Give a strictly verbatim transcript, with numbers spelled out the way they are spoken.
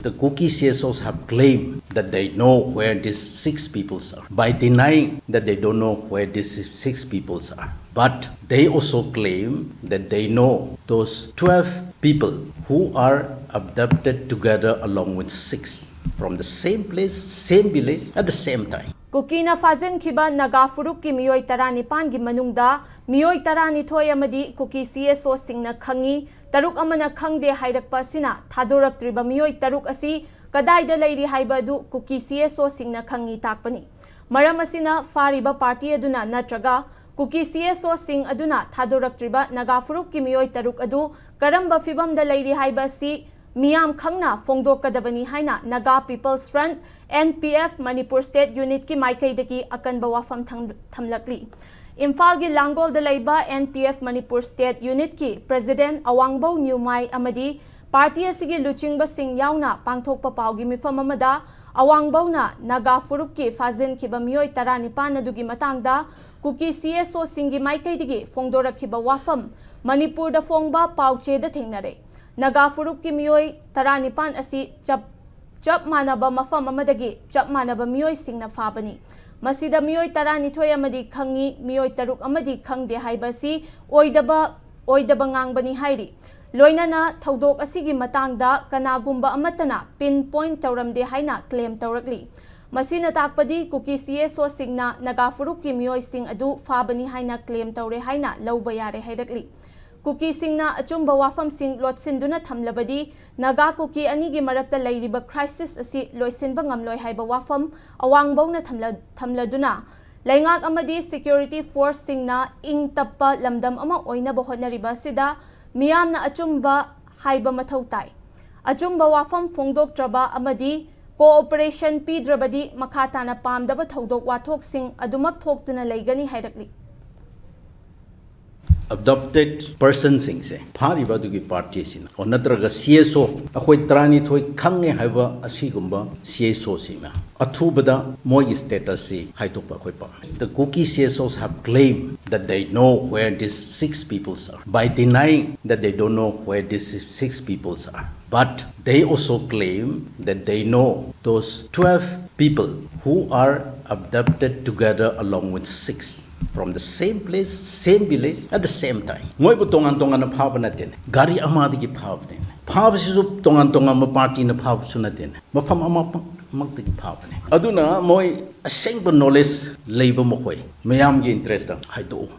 The Kuki C S Os have claimed that they know where these six peoples are by denying that they don't know where these six peoples are. But they also claim that they know those twelve people who are abducted together along with six from the same place, same village at the same time. ꯀꯨꯀꯤꯅ ꯐꯥꯖꯤꯟꯈꯤꯕ Naga ꯐꯨꯔꯨꯞꯀꯤ ꯃꯤꯑꯣꯏ ꯇꯔꯥꯅꯤꯄꯥꯟꯒꯤ ꯃꯅꯨꯡꯗ ꯃꯤꯑꯣꯏ ꯇꯔꯥꯅꯤꯊꯣꯏ ꯑꯃꯗꯤ ꯀꯨꯀꯤ C S Os ꯁꯤꯡꯅ ꯈꯪꯏ, ꯇꯔꯨꯛ ꯑꯃꯅ ꯈꯪꯗꯦ ꯍꯥꯏꯔꯛꯄ ꯑꯁꯤꯅ ꯊꯥꯗꯣꯔꯛꯇ꯭ꯔꯤꯕ ꯃꯤꯑꯣꯏ ꯇꯔꯨꯛ ꯑꯁꯤ ꯀꯗꯥꯏꯗ ꯂꯩꯔꯤ ꯍꯥꯏꯕ ꯑꯗꯨ ꯀꯨꯀꯤ C S Os ꯁꯤꯡꯅ ꯈꯪꯏ ꯇꯥꯛꯄꯅꯤ꯫ ꯃꯔꯝ ꯑꯁꯤꯅ ꯐꯥꯔꯤꯕ ꯄꯥꯔꯇꯤ ꯑꯗꯨꯅ ꯅꯠꯇ꯭ꯔꯒ ꯀꯨꯀꯤ C S Os ꯁꯤꯡ ꯑꯗꯨꯅ ꯊꯥꯗꯣꯔꯛꯇ꯭ꯔꯤꯕ ꯅꯥꯒꯥ ꯐꯨꯔꯨꯞꯀꯤ ꯃꯤꯑꯣꯏ ꯇꯔꯨꯛ ꯑꯗꯨ ꯀꯔꯝꯕ ꯐꯤꯚꯝꯗ ꯂꯩꯔꯤ ꯍꯥꯏꯕ ꯑꯁꯤ ꯃꯤꯌꯥꯝ ꯈꯪꯅ ꯐꯣꯡꯗꯣꯛꯀꯗꯕꯅꯤ ꯍꯥꯏꯅ Naga People's Front, N P F, Manipur State Unit ꯀꯤ ꯃꯥꯏꯀꯩꯗꯒꯤ ꯑꯀꯟꯕ ꯋꯥꯐꯝ ꯊꯝ-, ꯊꯝꯂꯛꯂꯤ꯫ ꯏꯝꯐꯥꯜꯒꯤ ꯂꯥꯡꯒꯣꯜꯗ ꯂꯩꯕ N P F Manipur State Unit ꯀꯤ President ꯑꯋꯥꯡꯕꯧ ꯅ꯭ꯌꯨꯃꯥꯏ ꯑꯃꯗꯤ ꯄꯥꯔꯇꯤ ꯑꯁꯤꯒꯤ ꯂꯨꯆꯤꯡꯕꯁꯤꯡ ꯌꯥꯎꯅ ꯄꯥꯡꯊꯣꯛꯄ ꯄꯥꯎꯒꯤ ꯃꯤꯐꯝ ꯑꯃꯗ ꯑꯋꯥꯡꯕꯧꯅ ꯅꯥꯒꯥ ꯐꯨꯔꯨꯞꯀꯤ ꯐꯥꯖꯤꯟꯈꯤꯕ ꯃꯤꯑꯣꯏ ꯇꯔꯥꯅꯤꯄꯥꯟ ꯑꯗꯨꯒꯤ ꯃꯇꯥꯡꯗ ꯀꯨꯀꯤ C S O ꯁꯤꯡꯒꯤ ꯃꯥꯏꯀꯩꯗꯒꯤ ꯐꯣꯡꯗꯣꯔꯛꯈꯤꯕ ꯋꯥꯐꯝ ꯃꯅꯤꯄꯨꯔꯗ ꯐꯣꯡꯕ ꯄꯥꯎꯆꯦꯗ ꯊꯦꯡꯅꯔꯦ꯫ ꯅꯥꯒꯥ ꯐꯨꯔꯨꯞꯀꯤ ꯃꯤꯑꯣꯏ ꯇꯔꯥꯅꯤꯄꯥꯟ ꯑꯁꯤ ꯆꯞ, ꯆꯞ ꯃꯥꯟꯅꯕ ꯃꯐꯝ ꯑꯃꯗꯒꯤ ꯆꯞ ꯃꯥꯟꯅꯕ ꯃꯤꯑꯣꯏꯁꯤꯡꯅ ꯐꯥꯕꯅꯤ꯫ ꯃꯁꯤꯗ ꯃꯤꯑꯣꯏ ꯇꯔꯥꯅꯤꯊꯣꯏ ꯑꯃꯗꯤ ꯈꯪꯉꯤ, ꯃꯤꯑꯣꯏ ꯇꯔꯨꯛ ꯑꯃꯗꯤ ꯈꯪꯗꯦ ꯍꯥꯏꯕ ꯑꯁꯤ ꯑꯣꯏꯗꯕ, ꯑꯣꯏꯗꯕ ꯉꯥꯡꯕꯅꯤ ꯍꯥꯏꯔꯤ꯫ ꯂꯣꯏꯅꯅ ꯊꯧꯗꯣꯛ ꯑꯁꯤꯒꯤ ꯃꯇꯥꯡꯗ ꯀꯅꯥꯒꯨꯝꯕ ꯑꯃꯠꯇꯅ pinpoint ꯇꯧꯔꯝꯗꯦ ꯍꯥꯏꯅ claim ꯇꯧꯔꯛꯂꯤ꯫ ꯃꯁꯤꯅ ꯇꯥꯛꯄꯗꯤ ꯀꯨꯀꯤ C S O ꯁꯤꯡꯅ ꯅꯥꯒꯥ ꯐꯨꯔꯨꯞꯀꯤ ꯃꯤꯑꯣꯏꯁꯤꯡ ꯑꯗꯨ ꯐꯥꯕꯅꯤ ꯍꯥꯏꯅ claim ꯇꯧꯔꯦ ꯍꯥꯏꯅ ꯂꯧꯕ ꯌꯥꯔꯦ ꯍꯥꯏꯔꯛꯂꯤ꯫ ꯀꯨꯀꯤꯁꯤꯡꯅ ꯑꯆꯨꯝꯕ ꯋꯥꯐꯝꯁꯤꯡ ꯂꯣꯠꯁꯤꯟꯗꯨꯅ ꯊꯝꯂꯕꯗꯤ ꯅꯥꯒꯥ ꯀꯨꯀꯤ ꯑꯅꯤꯒꯤ ꯃꯔꯛꯇ ꯂꯩꯔꯤꯕ crisis ꯑꯁꯤ ꯂꯣꯏꯁꯤꯟꯕ ꯉꯝꯂꯣꯏ ꯍꯥꯏꯕ ꯋꯥꯐꯝ ꯑꯋꯥꯡꯕꯧꯅ ꯊꯝꯂ-, ꯊꯝꯂꯗꯨꯅ ꯂꯩꯉꯥꯛ ꯑꯃꯗꯤ security force ꯁꯤꯡꯅ ꯏꯪ ꯇꯞꯄ ꯂꯝꯗꯝ ꯑꯃ ꯑꯣꯏꯅꯕ ꯍꯣꯠꯅꯔꯤꯕ ꯑꯁꯤꯗ ꯃꯤꯌꯥꯝꯅ ꯑꯆꯨꯝꯕ ꯍꯥꯏꯕ ꯃꯊꯧ ꯇꯥꯏ꯫ ꯑꯆꯨꯝꯕ ꯋꯥꯐꯝ ꯐꯣꯡꯗꯣꯛꯇ꯭ꯔꯕ ꯑꯃꯗꯤ cooperation ꯄꯤꯗ꯭ꯔꯕꯗꯤ ꯃꯈꯥ ꯇꯥꯅ ꯄꯥꯝꯗꯕ ꯊꯧꯗꯣꯛ ꯋꯥꯊꯣꯛꯁꯤꯡ ꯑꯗꯨꯃꯛ ꯊꯣꯛꯇꯨꯅ ꯂꯩꯒꯅꯤ ꯍꯥꯏꯔꯛꯂꯤ꯫ Abducted person ꯁꯤꯡꯁꯦ ꯐꯥꯔꯤꯕ ꯑꯗꯨꯒꯤ ꯄꯥꯔꯇꯤꯁꯤꯅ, ꯑꯣ, ꯅꯠꯇ꯭ꯔꯒ C S O, ꯑꯩꯈꯣꯏ ꯇꯔꯥꯅꯤꯊꯣꯏ ꯈꯪꯉꯦ ꯍꯥꯏꯕ ꯑꯁꯤꯒꯨꯝꯕ C S O ꯁꯤꯡꯅ ꯑꯊꯨꯕꯗ ꯃꯣꯏꯒꯤ status ꯁꯤ ꯍꯥꯏꯗꯣꯛꯄ ꯑꯩꯈꯣꯏ ꯄꯥꯝꯃꯤ꯫ The Kuki C S Os have claimed that they know where these six peoples are by denying that they don't know where these six peoples are. But they also claim that they know those twelve people who are abducted together along with six from the same place, same village at the same time. ꯃꯣꯏꯕꯨ ꯇꯣꯉꯥꯟ ꯇꯣꯉꯥꯟꯅ ꯐꯥꯕ ꯅꯠꯇꯦꯅꯦ, ꯒꯥꯔꯤ ꯑꯃꯗꯒꯤ ꯐꯥꯕꯅꯦ꯫ ꯐꯥꯕꯁꯤꯁꯨ ꯇꯣꯉꯥꯟ ꯇꯣꯉꯥꯟꯕ ꯄꯥꯔꯇꯤꯅ ꯐꯥꯕꯁꯨ ꯅꯠꯇꯦꯅꯦ, ꯃꯐꯝ ꯑꯃꯃꯛꯇꯒꯤ ꯐꯥꯕꯅꯦ꯫ ꯑꯗꯨꯅ ꯃꯣꯏ ꯑꯁꯦꯡꯕ ꯅꯣꯂꯦꯖ ꯂꯩꯕ ꯃꯈꯣꯏ ꯃꯌꯥꯝꯒꯤ ꯏꯟꯇꯔꯦꯁꯇ ꯍꯥꯏꯗꯣꯛꯎ꯫